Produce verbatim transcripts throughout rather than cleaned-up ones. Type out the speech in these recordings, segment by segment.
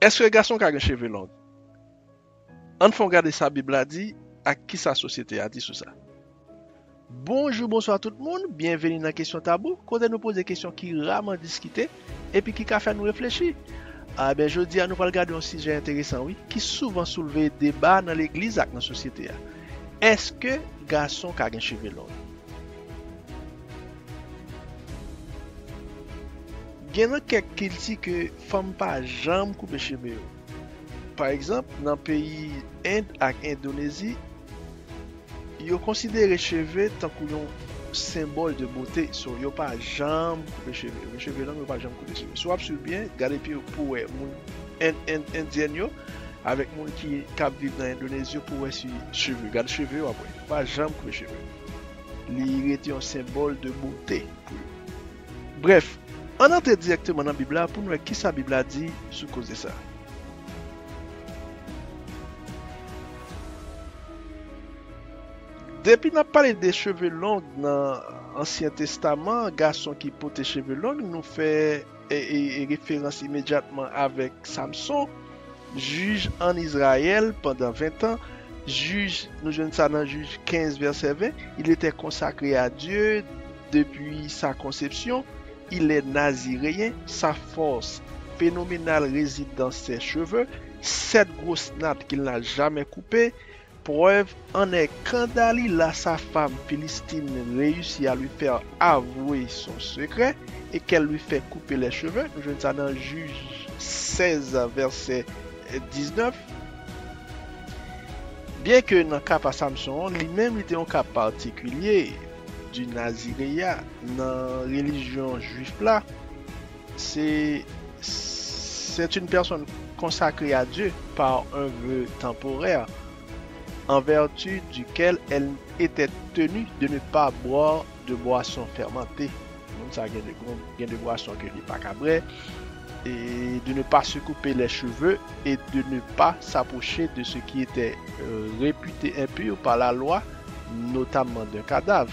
Èske gason ka gen cheve long? Ann fè w gade sa Bib la di ak kisa sosyete a di sou sa. Bonjou, bonswa tout moun, byenveni nan Kesyon Tabou, kote nou poze kesyon ki raman diskite epi ki ka fè nou reflechi. Aben, jodi a nou pral gade yon sijè enteresan, wi, ki souvan soulve deba nan legliz ak nan sosyete a. Èske gason ka gen cheve long? Gen nan kèk kilti ke fanm pa janm koupe cheve yo. Pa egzanp, nan peyi End ak Endonezi, yo konsidere cheve tankou yon senbòl de bote. So, yo pa janm koupe cheve. Yo gen cheve long, yo pa janm koupe cheve. Si w ap swiv byen, gade pye w pou w wè moun End, End, Endyèn yo, avèk moun ki, k ap viv nan Endonezi yo, pou w wè si cheve, gade cheve yo, w ap wè. Yo pa janm koupe cheve. Li rete yon senbòl de bote pou yo. Brèf, ann antre dirèkteman nan Bib la pou n wè kisa Bib la di sou koze sa. Depi n ap pale de cheve long nan Ansyen Testaman, gason ki pote cheve long, nou fè e, e, e referans imedyatman avèk Samson, jij ann Izrayèl pandan ven tan. Jij, nou jwenn sa nan Jij kenz, vèsè ven. Il était consacré à Dieu depuis sa conception. Il est naziréen. Sa force phénoménale réside dans ses cheveux, sept grosses nattes qu'il n'a jamais coupées. Preuve en est quand Dalila, sa femme philistine, réussit à lui faire avouer son secret et qu'elle lui fait couper les cheveux. Nou jwenn sa nan Jij sèz, vèsè diznèf. Byen ke nan ka pa Samson, li menm li te yon ka patikilye di Nazireya nan relijyon jwif la, c'est, c'est une personne consacrée à Dieu par un vœu temporaire, en vertu duquel elle était tenue de ne pas boire de boisson fermentée. Moun sa gen de, gen de bwason ke li pa ka bwè, et de ne pas se couper les cheveux et de ne pas s'approcher de ce qui était euh, réputé impur par la loi, notamment d'un cadavre.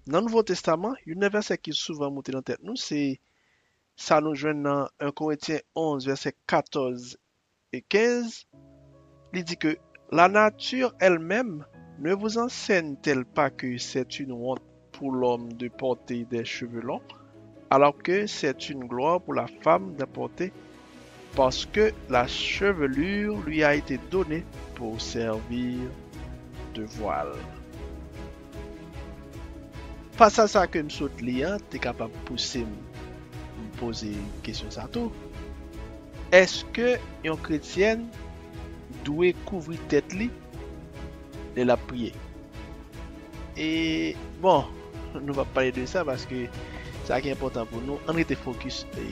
Nan Nouvo Testaman, youn nan vèsè ki souvan moute nan tèt nou, se sa nou jwenn nan en Korentyen onz, vèsè katòz e kenz. Li di ke la nature elle-même ne vous enseigne-t-elle pas que c'est une honte pour l'homme de porter des cheveux longs, alors que c'est une gloire pour la femme d'en porter, parce que la chevelure lui a été donnée pour servir de voile. Pasaj sa ke m sot li an te kapab pouse m, m poze kesyon sa tou. Èske yon kretyèn dwe kouvri tèt li lè l ap priye? E, bon, nou p ap pale de sa paske sa ki enpòtan pou nou, ann rete fokis e,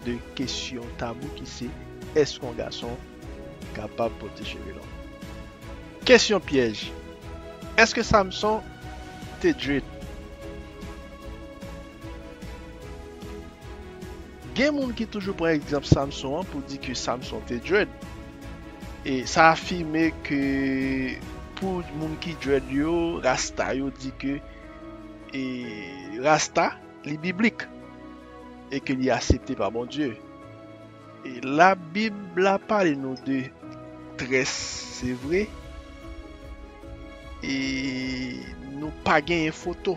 de kesyon tabou ki se, èske yon gason kapab pote cheve long? Kesyon pyèj. Èske Samson te dread? Gen moun ki toujou pran egzanp Samson an pou di ke Samson te dread. E sa afime ke pou moun ki dread yo, rasta yo di ke e, rasta, li biblik e ke li aksepte pa Bondye. E Labib la pale nou de très, se vre. E nou pa genyen foto.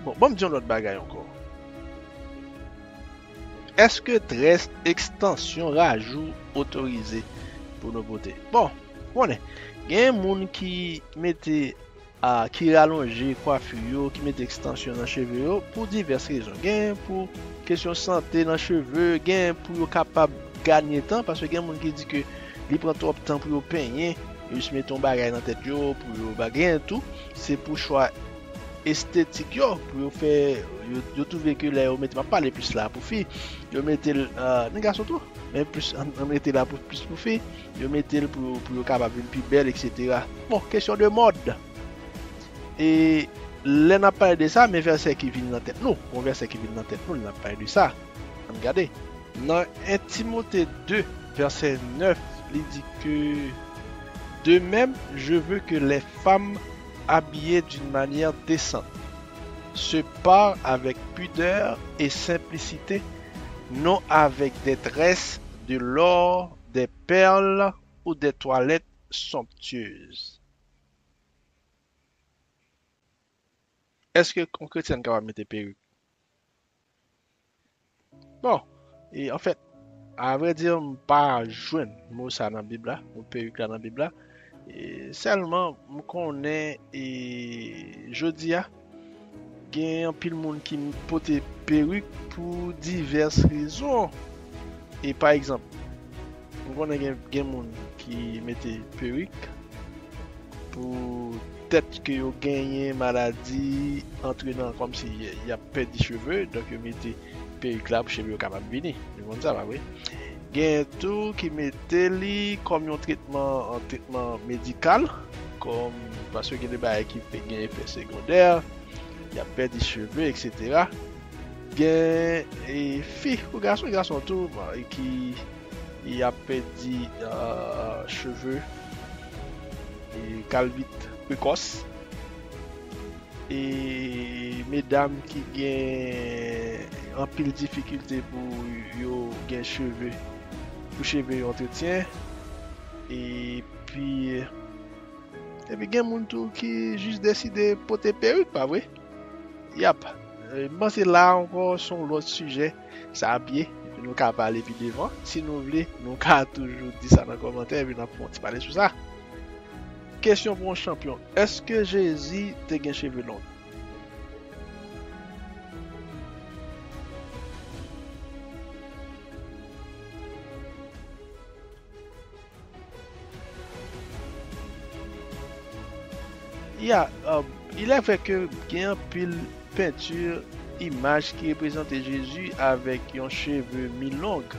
Bon, ban m di yon lòt bagay ankò. Èske très, ekstansyon, rajou otorize pou nou pote? Bon, konnen, gen moun ki mete a, ki ralonje kwafi yo, ki mete ekstansyon nan cheve yo pou divès rezon. Gen pou kesyon sante nan cheve, gen pou yo kapab ganye tan, paske gen moun ki di ke li pran twòp tan pou yo penyen, yo jis mete yon bagay nan tèt yo, pou yo ba-, gen tou, se pou chwa estetik yo, pou yo fè, yo, yo twouve ke lè yo mete, m ap pale plis la pou fi, yo mete l, a, ni gason tou, men plis, ann, ann rete la pou, plis pou fi, yo mete l pou, pou yo kapab vin pi bèl, etsetera. Bon, kesyon de mòd. E lè n ap pale de sa, men vèsè ki vin nan tèt nou. Gon vèsè ki vin nan tèt nou lè n ap pale de sa. Ann gade. Nan en Timote de, vèsè nèf, li di ke, de même, je veux que les femmes habillé d'une manière décente. Se part avec pudeur et simplicité, non avec des tresses, de l'or, des perles ou des toilettes somptueuses. Èske yon kretyèn kapab mete perik? Bon, e anfèt, avrèdi, m pa jwenn mo sa nan Bib la, mo perik la nan Bib la. E sèlman, m konnen, e jodi a, gen anpil moun ki pote perik pou divès rezon. E pa egzanp, m konnen gen, gen moun ki mete perik pou tèt ke yo genyen maladi antre nan, kòmsi y, y ap pèdi cheve, donk yo mete perik la pou cheve yo kapab vini. Nou konn sa, pa vre? Gen tou ki mete li kòm yon tretman, yon tretman medikal, kòm, paske gen de bagay ki pe gen efè segondè, y ap pèdi cheve, et cetera. Gen, e, fi ou gason, gason tou, e ki, y ap pèdi, e, cheve, e, kalvit prekòs. E medam ki gen anpil difikilte pou yo gen cheve, pou cheve yo antretyen. Epi, epi gen moun tou ki jis deside pote perik, pa vre? Yap. E, m panse la ankò se yon lòt sijè sa ap ye. Epi nou ka pale pi devan. Si nou vle, nou ka toujou di sa nan kòmantè, epi n ap fè yon ti pale sou sa. Kesyon pou yon chanpyon. Èske Jezi te gen cheve long? Ya, um, il est vrai ke gen anpil penti, imaj ki reprezante Jezi avèk yon cheve mi long.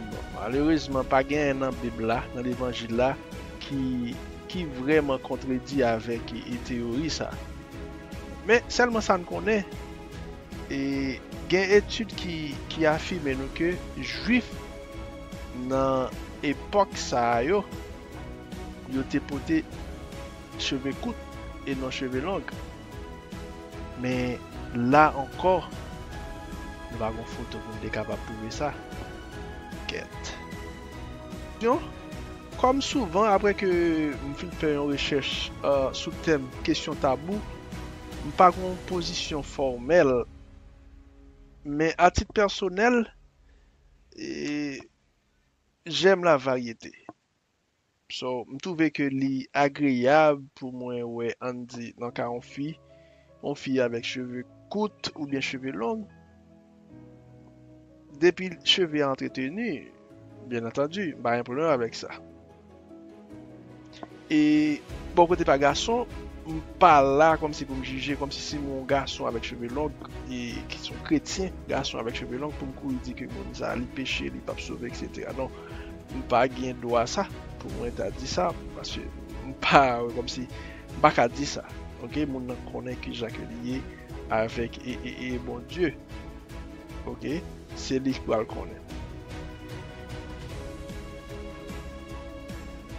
Bon, malerezman, pa gen anyen nan Bib la, nan Levanjil la, ki, ki vrèman kontredi avèk, e, teyori sa. Men, sèlman sa n konnen, e, gen etid ki, ki afime nou ke Jwif nan epòk sa a yo, yo te pote cheve kout e non cheve long. Men la ankò, nou pa gon foto pou n te kapab pwouve sa. Kèt. Kòm souvan, apre ke m fin fè yon rechèch, e, sou tèm kesyon tabou, m pa gon pozisyon fòmèl, men a tit pèsonèl, e, j'aime la variété. So, m twouve ke li agreyab pou mwen wè, ann di, nan ka yon fi, yon fi avèk cheve kout oubyen cheve long, depi cheve a antreteni, byen antandi, m pa gen pwoblèm avèk sa. E bò kote pa gason, m pa la kòmsi pou m jije, kòmsi si m wè yon gason avèk cheve long, e ki se yon kretyen, gason avèk cheve long, pou m kouri di ke moun sa a, li peche, li p ap sove, et cetera. Non, m pa gen dwa sa, pou mwen ta di sa, paske m pa, kòmsi, m pa ka di sa. Oke, moun nan konnen kijan ke li ye avèk, e, e, e Bondye. Oke, se li ki pral konnen.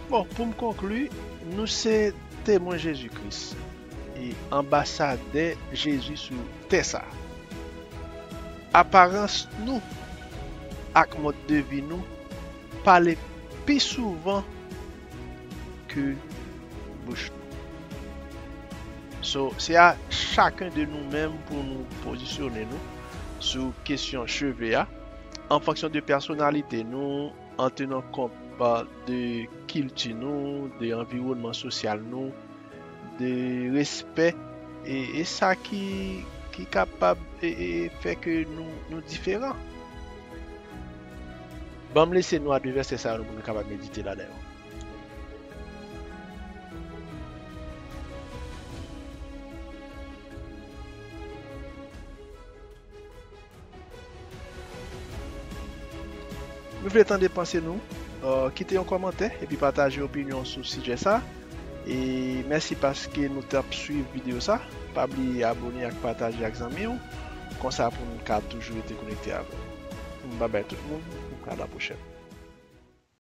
Bon, pou m konkli, nou se temwen Jezi Kris e anbasadè Jezi sou tè sa a. Aparans nou ak mòd de vi nou pale pi souvan ke bouch nou. So, se a chacun de nous-mêmes pou nou pozisyone nou sou kesyon cheve a, an fonksyon de pèsonalite nou, an tenan kont, pa, de kilti nou, de anviwònman sosyal nou, de respè, e, e sa ki, ki kapab, e, e, fè ke nou, nou diferan. Ban m lese nou a de vèsè sa yo pou nou kapab medite ladan yo. Nou vle tande panse nou. Uh, kite yon kòmantè epi pataje opinyon w sou sijè sa. E mèsi paske nou t ap swiv videyo sa. Pa bliye abone ak pataje ak zanmi w. Konsa pou nou ka toujou rete konekte avè w. Babay tout moun. A la pwochèn.